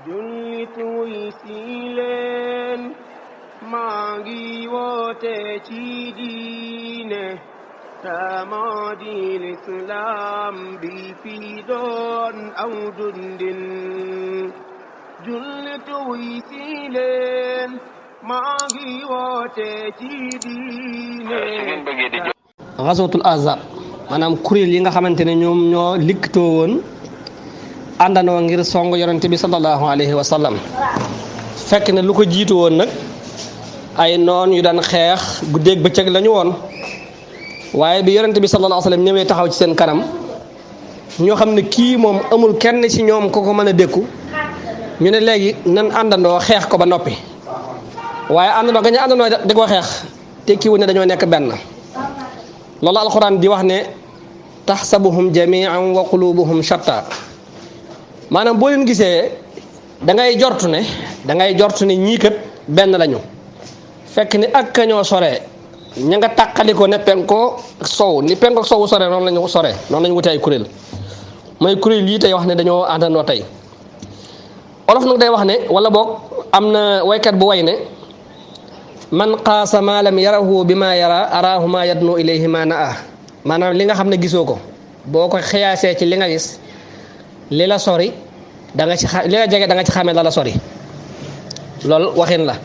jullit wuy si leen maa ngi woote ci diine tamoo di lislaam bi fi doon aw dundin jullit wuy si leen maa ngi woote ci diine. Ghazwatul Ahzab maanaam kuréel yi nga xamante ne ñoom ñoo likkatoo woon àndandoo ngir song yonente bi sallallahu alayhi wa sallam fekk ne lu ko jiitu woon nag ay noon yu daan xeex guddeeg bëccëg la ñu woon waaye bi yonente bi sallallahu alayhi wa sallam ñëwee taxaw ci seen kanam ñoo xam ne kii moom amul kenn ci ñoom ko ko mën a dékku ñu ne léegi nan àndandoo xeex ko ba noppi waaye àndandoo ga ñu àndandoo di ko xeex tekkiwu ne dañoo nekk benn loolu alquran di wax ne taxsabuhum jamian wa qulubuhum shatta maanaam boo leen gisee da ngay jortu ne ñii kat benn lañu fekk ni ak kañoo sore ña nga tàqali ko ne penko sow ni penko sowu sore noonu lañu sore noonu lañu wute ay kuréel mooy kuréel yi tey wax ne dañoo àndandoo tey olof nag day wax ne wala boog am na waykat bu way ne man qaasa ma lam yarahu bi ma yara araahu ma yadnu ilayhi ma naa maanaam li nga xam ne gisoo ko boo ko xiyaasee ci li nga gis li la sori da nga ci li la jege da nga ci xamee la sori loolu waxin la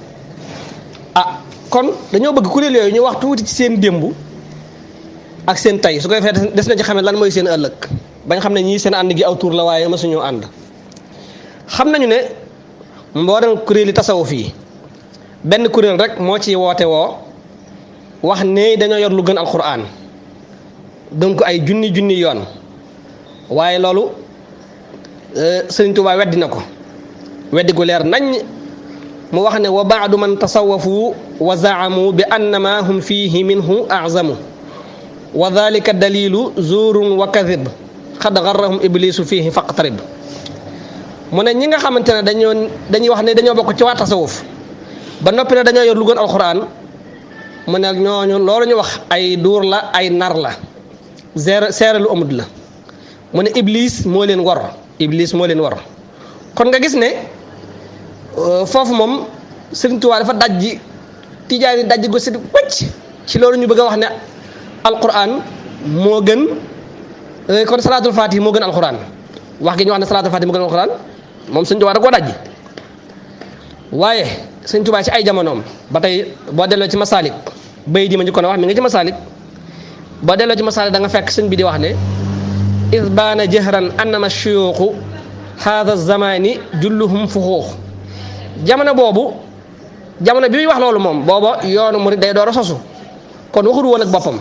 kon dañoo bëgg kuréel yooyu ñu wax tuuti ci seen démb ak seen tey su ko defee des na ci xamee lan mooy seen ëllëg bañ xam ne ñii seen ànd gi aw tur la waaye mësuñoo ànd xam nañu ne mboolem kuréel yi tasawuf yi benn kuréel rek moo ci woote woo wax ne dañoo yor lu gën alquran donc ay junni yoon waaye loolu Sëriñ Tuubaa weddi na ko weddi gu leer nañ mu wax ne wa baadu man tasawafu wa zaamu bi annama hum fihi minhu azamu wa dhalika dalilu zuurun wa kadhib xad garrahum iblisu fihi faqtarib mu ne ñi nga xamante ne dañuy wax ne dañoo bokk ci waa tasawuf ba noppi ne dañoo yor lu gën alquran mu ne ñooñu loolu ñu wax ay duur la ay nar la seere lu amut la mu ne iblis moo leen war kon nga gis ne foofu moom Sëriñ Tuubaa dafa dajji tijaani dajji gu set wëcc ci loolu ñu bëgg a wax ne alquran moo gën kon salaatul faatihi moo gën alquran wax gi ñu wax ne salaatul faatihi moo gën alquran moom Sëriñ Tuubaa da koo dajji waaye Sëriñ Tuubaa ci ay jamonoom ba tey boo delloo ci masaalik bay di ma njëkkoon a wax mi nga ci masaalik boo delloo ci masaalik da nga fekk sëñ bi di wax ne isbaana jahran annama shuyuuxu haada zamani julluhum fuxuux jamono bi muy wax loolu moom booba yoonu murid day door a sosu kon waxul woon ak boppam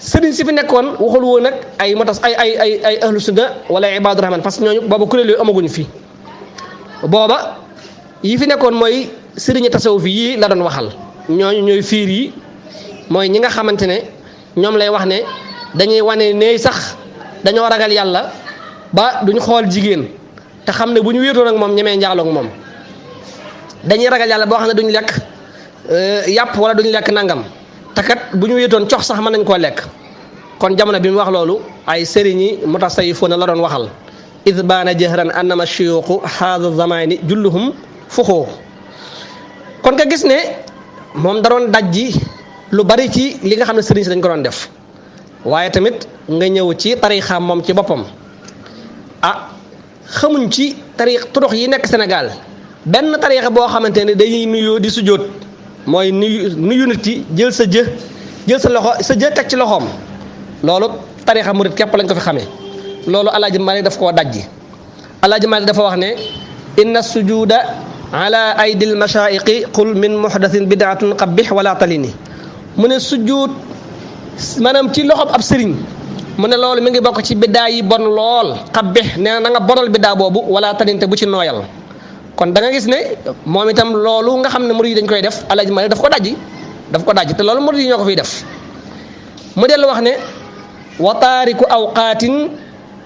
sëriñ si fi nekkoon waxul woon ak ay motas ay ahlu sunna wala ibaadu rahman parce que ñooñu booba kuréel yooyu amaguñu fi booba yi fi nekkoon mooy sëriñi tasawuf yi la doon waxal ñooñu ñooy fiir yi mooy ñi nga xamante ne ñoom lay wax ne dañuy wane ne sax dañoo ragal yàlla ba duñ xool jigéen te xam ne bu ñu wéetoon ak moom ñemee njaaloog moom dañuy ragal yàlla boo xam ne duñ lekk yàpp wala duñ lekk nangam te kat bu ñu wéetoon cox sax mën nañ koo lekk kon jamono bi mu wax loolu ay sëriñi mutasawwifuuna la doon waxal id baana jahran annama shuyuuxu haada zamani julluhum fuxuux kon nga gis ne moom da doon dajji lu bari ci li nga xam ne sëriñ si dañ ko doon def waaye tamit nga ñëw ci tarixam moom ci boppam xamuñ ci tarix turux yi nekk Sénégal benn tarixa boo xamante ne dañuy nuyoo di sujjóot mooy nuyu nit ki jël sa loxo sa jë teg ci loxoom loolu tarixa murit képp lañ ko fi xamee loolu Alaaji Maalik daf koo dajji Alaaji Maalik dafa wax ne inna sujuda ala aydil mashaiqi qul min muhdathin bid'atun qabbih wala talini mu ne sujjóot maanaam ci loxob ab sëriñ mu ne loolu mi ngi bokk ci biddaa yi bon lool qabbih nee na nga bonal biddaa boobu wala talinte bu ci nooyal kon da nga gis ne moom itam loolu nga xam ne murid yi dañ koy def Alaaji Maalik daf ko dajji te loolu murid yi ñoo ko fiy def mu dellu wax ne wa taariku awqaatin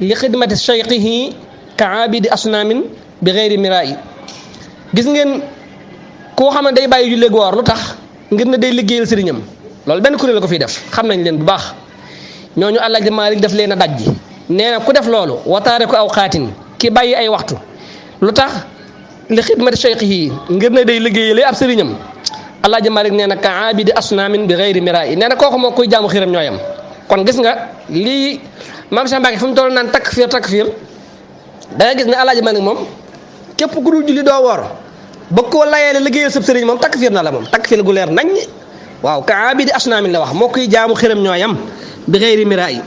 li xidmati cheikhihi ka abidi asnaamin bi xeyri miraayi gis ngeen koo xam ne day bàyyi julli woor lu tax ngir ne day liggéeyal sëriñam loolu benn kuréel la ko fiy def xam nañ leen bu baax ñooñu Alaaji Maalik daf leen a dajji nee na ku def loolu wa taariku awqaatin ki bàyyi ay waxtu lu tax li xidmati cheikhihi ngir ne day liggéeyale ab sëriñam Alaaji Malik nee na ka aabidi asnaamin bi gayri miraay nee na kooku moo koy jaamu xiram ñooyam. kon gis nga lii maam Cheikh Mbacke fu mu toll naan takfir da nga gis ne Alaaji Malik moom képp ku dul julli doo woor ba koo layeele liggéeyal sab sëriñ moom takfir na la moom takfir gu leer nañ waaw ka aabidi asnaamin la wax moo koy jaamu xiram ñooyam bi gayri miraay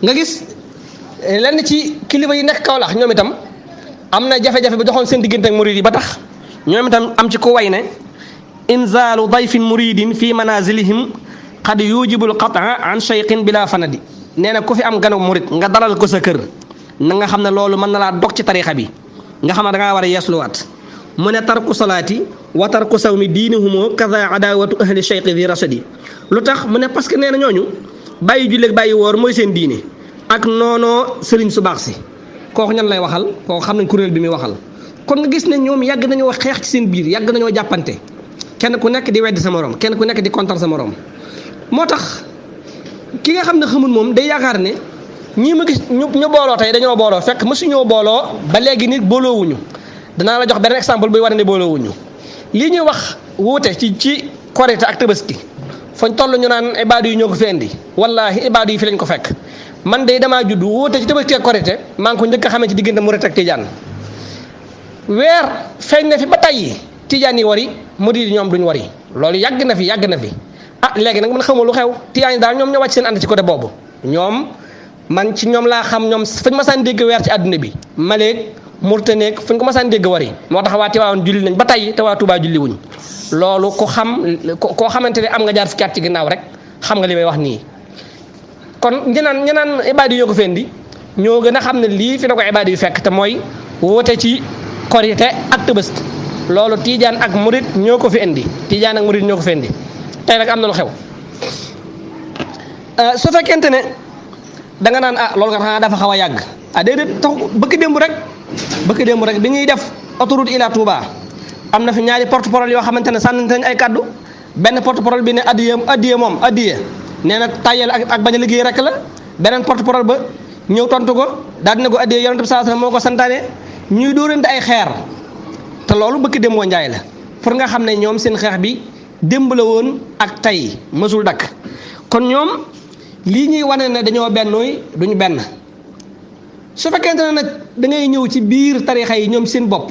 nga gis lenn ci kilifa yi nekk Kaolack ñoom itam am na jafe-jafe bi doxoon seen diggante ak murid yi ba tax ñoom itam am ci ko way ne inzaalu dayfin muridin fi manazilihim qad yujibul qat'a an shayqin bila fanadi nee na ku fi am ganu murid nga dalal ko sa kër na nga xam ne loolu mën na laa dog ci tarixa bi nga xam ne da ngaa war a yeesluwaat mu ne tarku salaati wa tarku sawmi diinihumoo kaza adawatu ahli shayqi di rasadi lu tax mu ne parce que nee na ñooñu bàyyi julleeg bàyyi woor mooy seen diine ak noonoo sëriñ su baax si kooku ñan lay waxal kooku xam nañ kuréel bi muy waxal kon nga gis ne ñoom yàgg nañoo xeex ci seen biir yàgg nañoo jàppante kenn ku nekk di weddi sa morom kenn ku nekk di kontar sa morom moo tax ki nga xam ne xamul moom day yaakaar ne ñii ma gis ñu booloo tey dañoo booloo fekk mësuñoo booloo ba léegi nit booloowuñu danaa la jox benn exemple buy war ne booloowuñu lii ñuy wax wuute ci korite ak tabaski fañ toll ñu naan ibaadu yi ñoo ko fi indi wallaahi ibaadu yi fi lañ ko fekk man de damaa judd wuute ci tabaski ak korite maa ngi ko njëkk a xamee ci diggante murit ak tijaan weer feeñ na fi ba tey tijaan yi wari murit yi ñoom duñ wari loolu yàgg na fi léegi nag man xamul lu xew tijaan yi daal ñoom ñoo wàcc seen ànd ci côté boobu ñoom man ci ñoom laa xam ñoom fañ masaan dégg weer ci àdduna bi Maleek Murtaneek fañ ko masaan dégg wari moo tax waa Tiwaawan julli nañ ba tey te waa Tuubaa julli wuñ loolu ku xam koo xamante ne am nga jaar fukki at ci ginnaaw rek xam nga li may wax nii kon ñenaan ibaadu yi ñoo ko fendi ñoo gën a xam ne lii fi na ko ibaadu yu fekk te mooy woote ci korite ak tabaski loolu tijaan ak murit ñoo ko fi indi tijaan ak murit ñoo ko fi indi tey nag am na lu xew su fekkente ne da nga naan loolu nga xanaa dafa xaw a yàgg déedéet tax bëkk démb rek bi ñuy def autoroute ila Touba am na fi ñaari porte-parole yoo xamante ne sànnante nañ ay kaddu benn porte-parole bi ne addiye nee na tàyyeel ak bañ a liggéey rek la beneen porte-parole ba ñëw tontu ko daal dina ko addiye yonent bi sallallahu alayhi wasallam moo ko santaane ñuy dóorante ay xeer te loolu bëkk démb woo njaay la pour nga xam ne ñoom seen xeex bi démb la woon ak tey mësul dakk kon ñoom lii ñuy wane ne dañoo bennooy duñu benn su fekkente ne nag da ngay ñëw ci biir tarixa yi ñoom seen bopp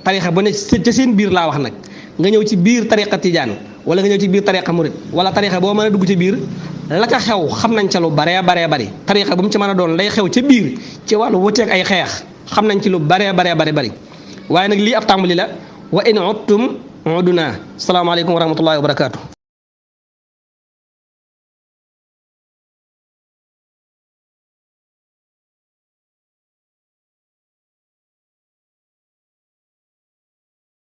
tarixa bu ne ca seen biir laa wax nag nga ñëw ci biir tarixa tijaan wala nga ñëw ci biir tarixa murit wala tarixa boo mën a dugg ci biir la ca xew xam nañ ca lu baree bari tarixa bu mu ci mën a doon lay xew ca biir ci wàllu wuteeg ay xeex xam nañ ci lu baree bari waaye nag lii ab tàmbali la wa in uttum uduna salaamaaleykum wa rahmatullahi wa barakaatu.